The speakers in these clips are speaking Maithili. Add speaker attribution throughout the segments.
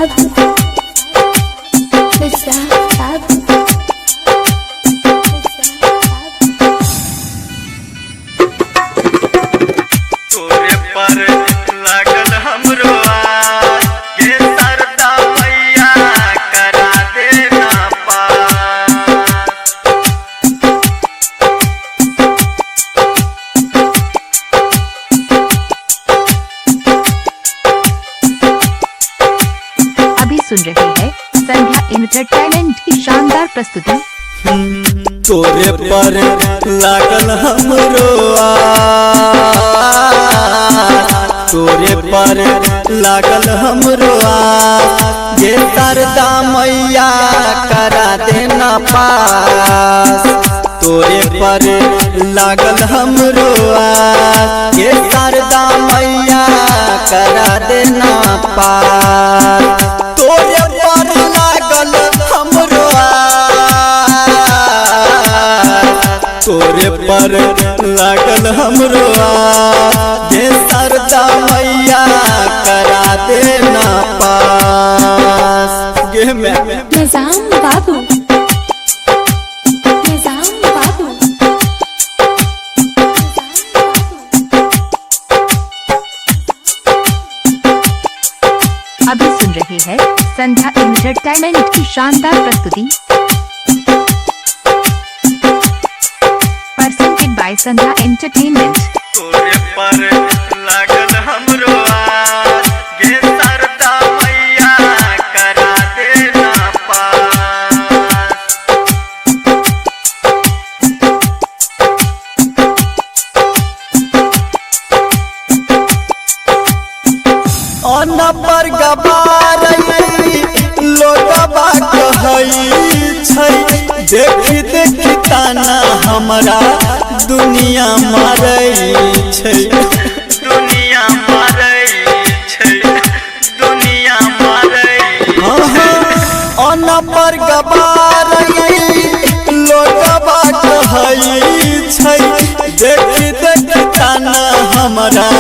Speaker 1: बाबू, निजाम बाबू।
Speaker 2: तोरे पर लागल हमरो आस, गे शारदा मैया करा देना पास।
Speaker 3: अभी सुन रहे हैं संध्या एंटरटेनमेंट की शानदार प्रस्तुति।
Speaker 2: तोरे पर लागल हमरो आस, तोरे पर लागल हमरो आस, गे शारदा मैया करा देना पास। तोरे पर लागल हमरो आस, गे शारदा मैया करा देना पास। तोरे पर लागल हमरो आस, तोरे पर लागल हमरो आस, गे शारदा मैया करा देना पास। गे मैं
Speaker 1: निजाम बाबू, निजाम बाबू।
Speaker 3: अभी सुन रहे हैं संध्या एंटरटेनमेंट की शानदार प्रस्तुति। Presented by Sandhya entertainment.
Speaker 2: तोरे पर लागल हमरो आस, गे शारदा मैया करा देना पास। अनपर गवारई लोगबा कहै छै, देखी देखी ताना हमरा दुनिया मारै छै, दुनिया मारै छै, दुनिया मारै। अनपर गवारई लोगबा कहै छै, देखी देखी ताना हमरा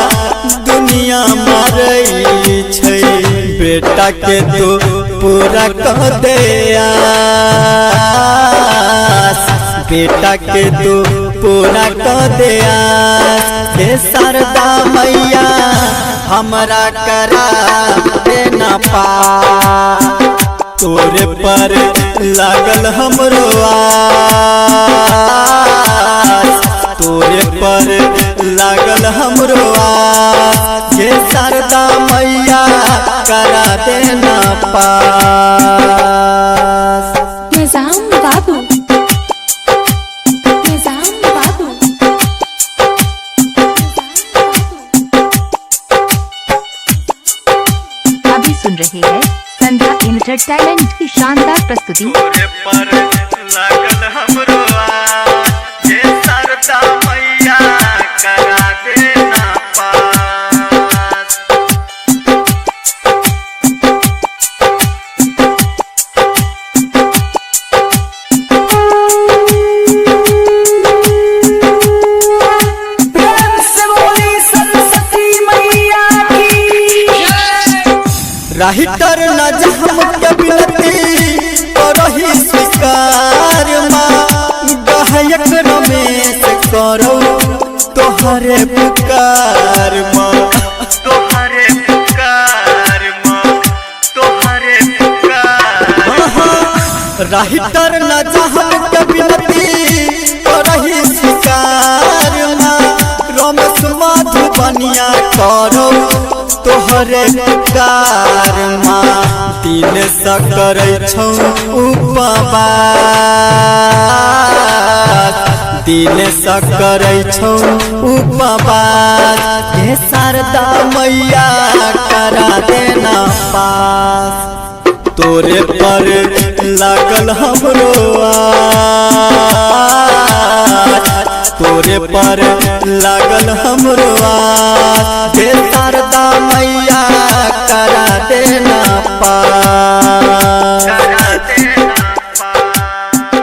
Speaker 2: दुनिया मारै छै। बेटा के तू पूरा कह दे आस, बेटा के तू पूरा कह दे आस, हे शारदा मैया हमरा करा देना पास। तोरे पर लागल हमरो आस, तोरे पर लागल हमरो आस, हे शारदा मैया करा देना पास।
Speaker 1: निजाम बाबू, निजाम बाबू।
Speaker 3: अभी सुन रहे हैं संध्या एंटरटेनमेंट की शानदार प्रस्तुति।
Speaker 2: तोरे पर लागल हमरो आस, गे शारदा मैया करा देना पास।
Speaker 4: प्रेम से बोली सरस्वती मैया की।
Speaker 2: राहिटर न जहम के बिनती करही स्वीकार माँ, गायक रमेश करो तोहरे पुकार माँ, तोहरे पुकार माँ, तोहरे पुकार। राहिटर न जहम के बिनती करही स्वीकार माँ, रमेश माधुबनिया करो तोहरे पुकार माँ। दिन स करै छौ उपवास, दिन स करै छौ उपवास, हे शारदा मैया करा देना पास। तोरे पर लागल हमरो आस, तोरे पर लागल हमरो आस, हे शारदा मैया करा देना पास।